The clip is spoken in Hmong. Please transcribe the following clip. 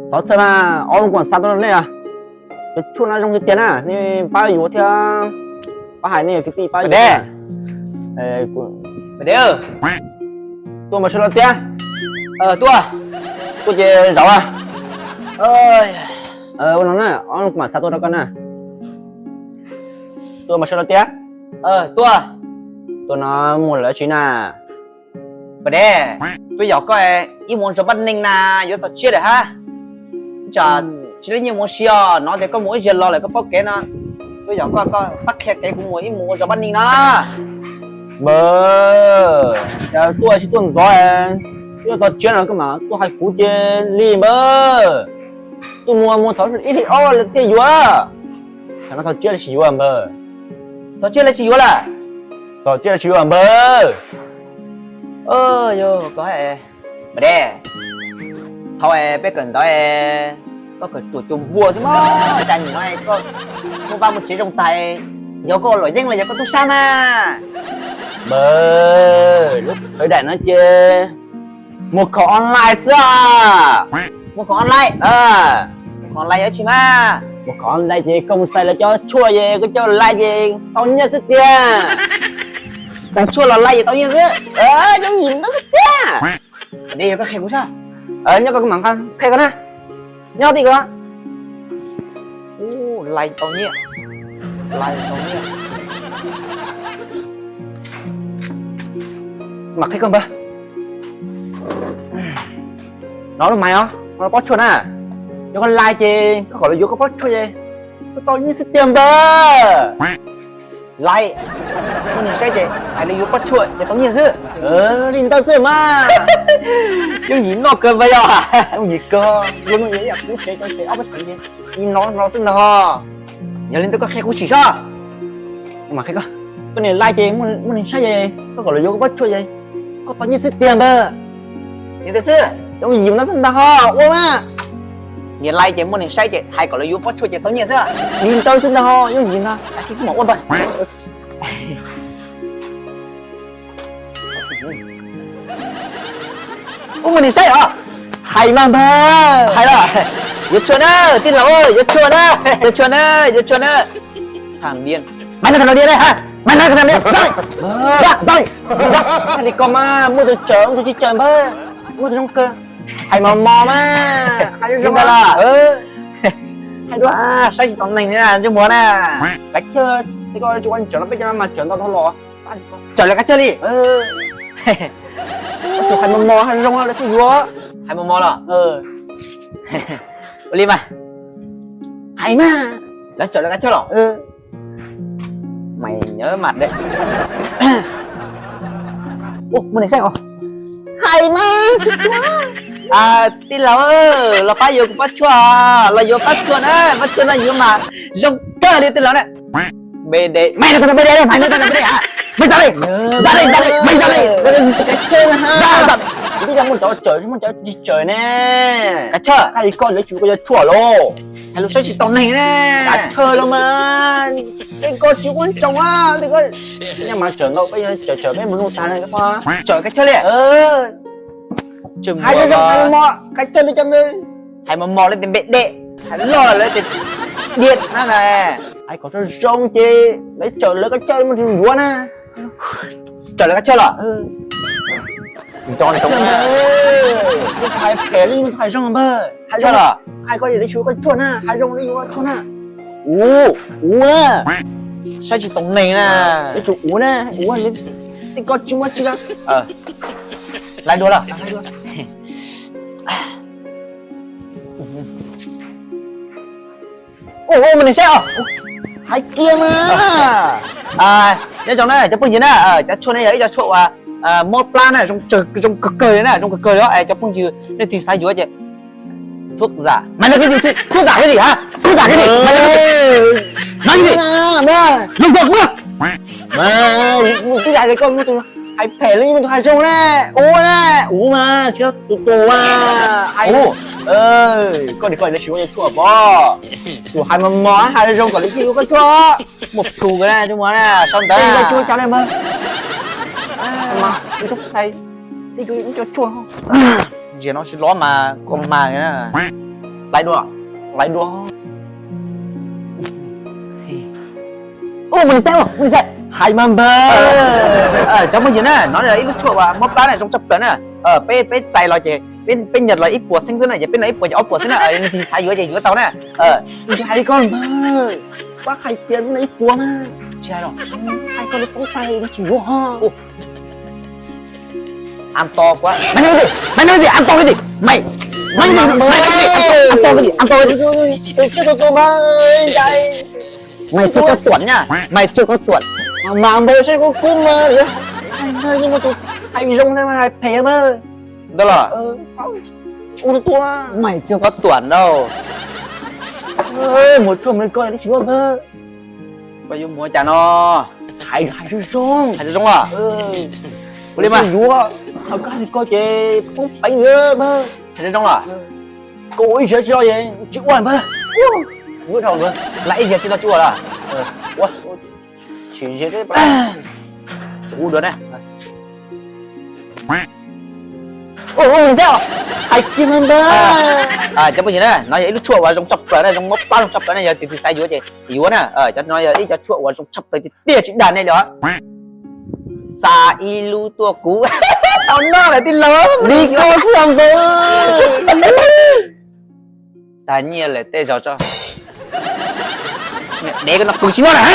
Xov txhawj mas ob lub kuv mam xa tuaj rau nej os. Cov tshuaj no zoo tiag tiag na, nej pab yuav thiab, pab hais nej kwv tij pab yuav. Tuaj mas sawv los tiag. Tuaj. Tuaj ces zaum a. Ua no na, ob lub kuv mam xa tuaj rau koj na. Tuaj mas sawv los tiag. Tuaj. Tuaj no muaj lawv tsis na. Pas dej, tuaj yaum koj ib mus ua zog paj neeg na, yuav txog tsiab lawm hab. Tsam tsis muaj nyiaj mus ua si os, hnov tias koj mus ib zaug los lawm koj paub kev no. Tuaj yaum koj, koj pab qhia kev kuv mus ib mus ua zog paj neeg na. Npawg, cas tuaj tsis tuaj ntxov, tuaj txog tsiab no koj mam tuaj hais kuv ces li npawg. Tuaj mus mus txog ib hlis ob lawm thiaj yuav. Thaum no txog tsiab lawm tsis yuav npawg. Txog tsiab lawm tsis yuav lawm. Txog tsiab lawm tsis yuav npawg. Pas dej, thaum peb kawm ntawv, koj kawm tsuam cuag npua xwb mas, cas nim no koj muaj vaj muaj tsev zoo tag, yog koj ua luam yeeb los yog koj tub sab mas. Npawg, lub sawv daws no ces mus khaum online xwb. Mus khaum online, mus khaum online yuav tsis mas. Mus khaum online ces koj mus xaiv lawv cov tshuaj ces koj coj laij ces tau nyiaj xwb tiag. Xaiv tshuaj los laij ces tau nyiaj xwb. Yooj yim ntawd xwb tiag. Pas dej, yog koj qhia kuv sab. Nyob koj mam qhia koj na. Nyob tij ko. Laij tau nyiaj, laij tau nyiaj. Mam qhia koj npawg. No lub maiv os, no pob tshuaj na. Yog koj laij ces koj kom lawv yuav koj pob tshuaj ces koj tau nyiaj xwb tiag npawg. Laij, muaj neeg saib ces hais lawv yuav pob tshuaj ces tau nyiaj xwb. Li ntawd xwb mas. Yooj yim noj kawg npawg yog. Yooj yim kawg, luag no yog ib yam kuv tsev cov tsev ob peb tsev ces li no no xwb ntag ho. Yog li ntawd koj qhia kuv sim soj. Koj niam laij ces muaj neeg saib ces koj kom lawv yuav koj pob tshuaj ces koj tau nyiaj xwb tiag npawg. Li ntawd xwb, yooj yim no xwb ntag ho, ua mas. Niam laij ces muaj neeg saib ces hais kom lawv yuav pob tshuaj ces tau nyiaj xwb. Li ntawd xwb ntag ho, yooj yim ntag. Kuv mam ua npawg. Ub, muaj neeg saib os. Hais mas npawg. Hais los. Yuav tshuaj na, tij laug, yuav tshuaj na, yuav tshuaj na, yuav tshuaj na. Thas dias, maiv no thas dias, maiv no thas dias. Li ko mas muaj tus tsawm, muaj tus tsis tsawm npawg, muaj tus zoo kawg. Hais mos mos mas, hais zoo zoo los. Hais dua, saib tsis tau neeg na, ntsej muag na. Kav chawj, tej ko tsis ua tsawm no peb cov no mas tsawm ntau dhau los. Tsawm lawv kav chawj li. Tsuas hais mos mos hais zoo lawv thiaj yuav. Hais mos mos los. Ua li mas. Hais mas. Lawv tsawm lawv kav chawj los. Maiv nyob mas de. Ub, muaj neeg saib os. Hais mas. Tij laug, los pab yuav kuv pob tshuaj, los yuav pob tshuaj na, pob tshuaj no yuav mas zoo kawg li tij laug na. Maiv no tau maiv de, maiv no tau maiv de, maiv no tau maiv de, maiv xav li, xav li, xav li, maiv xav li. Tij laug, muaj cov tsawm, muaj cov tsis tsawm ne. Kav chawj, hais li ko lawv tsis yuav koj cov tshuaj lauj. Hais lus saib tsis tau neeg ne. Kav chawj los mas, tej ko tsis ua tsawm a, tej ko nyob mas tsawm ntau, peb tsawm tsawm peb mus nug tag. Tsawm kav chawj li. Hais zoo zoo, hais mos mos, kav chawj li cov ntawd. Hais mos mos lawv tias npe de, hais loj lawv tias diaj na. Hais kom zoo zoo ces lawv tsawm lawv kav chawj muaj tus yuav na. Tsawm lawv kav chawj los. Nco ntsoov, hais phem li hais zoo npawg. Hais zoo los. Hais koj yuav li tsum koj tshuaj na, hais zoo li yuav tshuaj na. Ua, ua na. Saib tsis tau neeg na. Yuav tsum ua na, ua li. Tej ko tsis muaj tsi na. Laiv dua los. Ua, ua mas nws saib os. Hais kiag mas. Nyob zoo na cov phooj ywg na, cov tshuaj no yog ib co tshuaj uas mob plab na, zoo kawg kawg li na, zoo kawg kawg li. Cov phooj ywg leej twg xav yuav ces thuốc giả, mày nói cái gì chứ? Thuốc giả cái gì hả? Thuốc giả cái gì? Mày nói cái gì? Nói cái gì? Lông quần mưa. Twb yam li koj muaj tus hais phem li muaj tus hais zoo na, ua na, ua mas tsis tus tus a. Koj nim koj lawv tsis ua tshuaj pom, tsum hais mos mos hais zoo kom lawv thiaj yuav koj tshuaj. Muaj plhu kawg na, tshuaj mos na, sau ntawv. Ntsia no tsis lov mas koj mag na. Lais dua, lais dua. Ua mus li saib, ua mus li saib. Hais mas npawg. Cov phooj ywg na, no yog ib lub tshuaj uas mob plab na, zoo tshaj plaws na. Peb, peb txais los ces peb nyiaj los ib puas xeeb xwb na, ces peb noj ib puas ces ob puas xwb na, nws tsis xav yuav ces yuav tau na. Hais li koj npawg, pab hais tias noj ib puas na. Tsis hais los, hais koj li poob tais tsis yuav ho. An to quá. Mày nói cái gì? Mày nói cái gì? An to cái gì? Mày, mày nói cái gì? Mày nói cái gì? An to, an to cái gì? An to cái gì? Mày chưa có chuẩn nha. Mày chưa có chuẩn. Mà bây giờ sẽ có cú mà. Hai người nhưng mà tụi hai dòng thế mà hai phe mà. Ntawd los. Ui, tua. Mày chưa có chuẩn đâu. Ê, một chuột mình coi nó chỉ có bơ. Koj yuav mus ua cas no? Hais, hais zoo zoo. Hais zoo zoo los? Ua li mas. Yuav, hais koj hais koj ces poob peev lawm mas. Hais zoo zoo los? Koj ua ib zaug tsis los es tsis ua mas. Ua dhau, lam ib zaug tsis los tsis ua los? Ua, tsis ze, ua dua na. Ua, ua mus thiab. Hais kiag mas npawg. Cov phooj ywg na, no yog ib lub tshuaj uas zoo tshaj plaws na, zoo mob plab zoo tshaj plaws na, yog tus twg xav yuav ces yuav na. Cov no yog ib co tshuaj uas zoo tshaj plaws tiag tiag tsis dag nej li os. Xa ib lub tuaj kuv tau noj lawm tij laug. Li koj xwb npawg. Tag nyiaj lawm tej zaum tso. Niam dev koj no kuv tsis noj lawm.